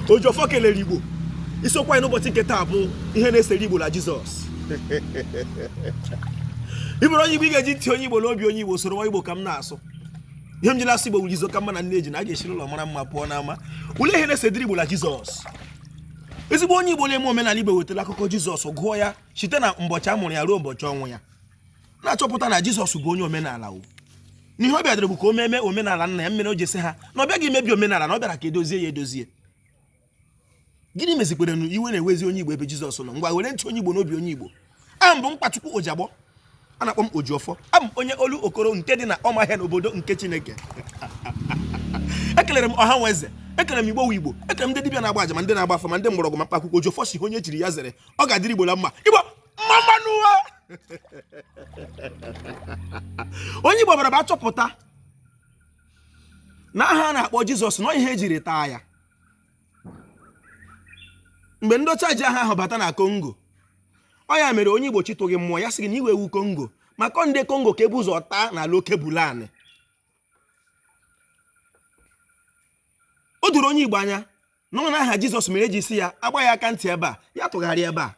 Ojiọfọ kelere Igbo. Isiokwu anyị n'ụbọchị nke taa bụ ihe na-esere Igbo na Jizọs. Ị bụrụ onye Igbo, ị ga-eji ntị onye Igbo na obi onye Igbo soro nwa Igbo ka m na-asụ. Ihe m jiri asụ Igbo wuru izo ka mma na nne eji na a ga-esi n'ụlọ mara mma pụọ n'ama. Olee ihe na-esedịrị Igbo na Jizọs? Ezigbo onye Igbo na-eme omenala Igbo wetara akụkọ Jizọs, gụọ ya site na mbọchị a mụrụ ya ruo mbọchị ọnwụ ya, na-achọpụta na Jizọs bụ onye omenala o n'ihe ọ bịadoro bụ ka o meme omenala nna ya mere o ji sị ha na ọ bịaghị imebi omenala, na ọ bịara ka edozie ya edozie. Gịnị mezikwere na iwe na-ewezi onye Igbo ebe Jizọs nọ? Ngwa, were ntị onye Igbo n'obi onye Igbo. Aha m bụ Mkpachukwu Ojiagbọ, a na-akpọ m Ojiọfọ. Abụ m onye Olokoro nke dị na Ọmahịa n'obodo nke Chineke. Ekelere m ọha nwe eze, ekelere m Igbo wu Igbo, ekelere m ndị dibịa na-agba aja, ma ndị na-agba afa, ma ndị mgbọrọgwụ, ma mkpa akwụkwọ. Ojiọfọ si onye chiri ya zere, ọ ga-adịrị Igbo na mma. Igbo mma mma n'ụwa. Onye Igbo bara bụ achọpụta na aha a na-akpọ Jizọs na ihe ejiri taa ya mgbe ndị ọcha ji aha ahụ bata na Kongo. Ọ ya mere onye Igbo chitụghị mmụọ ya sị gị na iwe ewu Kongo, maka ndị Kongo ka ebu ụzọ taa n'ala Okebulani. O doro onye Igbo anya na ọ na aha Jizọs mere eji si ya agba ya aka ntị ebe a, ya tụgharịa ebe a.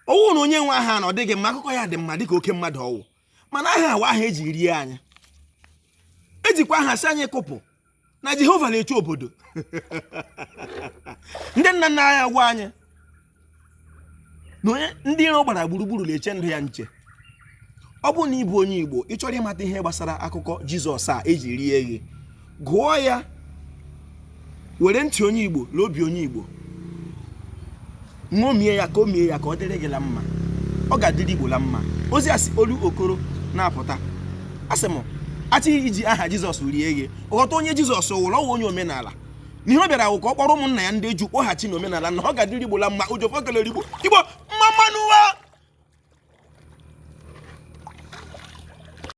Ọwụ na onye nwe aha na ọ dịghị mma, akụkọ ya dị mma dịka oke mmadụ ọwụ, mana aha awa aha eji rie anyị. Ejikwa aha si anyị kụpụ na Jehova na-eche obodo. Ndị nna nna anyị agwa anyị na onye ndị iro gbara gburugburu na-eche ndụ ya nche. Ọ bụrụ na ị bụ onye Igbo, ị chọrọ ịmata ihe gbasara akụkọ Jizọs a eji rie gị, gụọ ya, were ntị onye Igbo na obi onye Igbo ṅomie ya, ka o mie ya ka ọ dịrị gị la mma. Ọ ga-adịrị Igbo la mma. Ozi a si Olokoro na-apụta. Asị m achị iji aha Jizọs rie gị, ghọta onye Jizọs wụrụ. Ọwụ onye omenala na ihe ọ bịara wụ ka ọ kpọrọ ụmụnna ya ndị Juu kpọghachi na omenala na ọ ga-adịrị Igbo la mma. Ojiọfọ kelere Igbo. Igbo.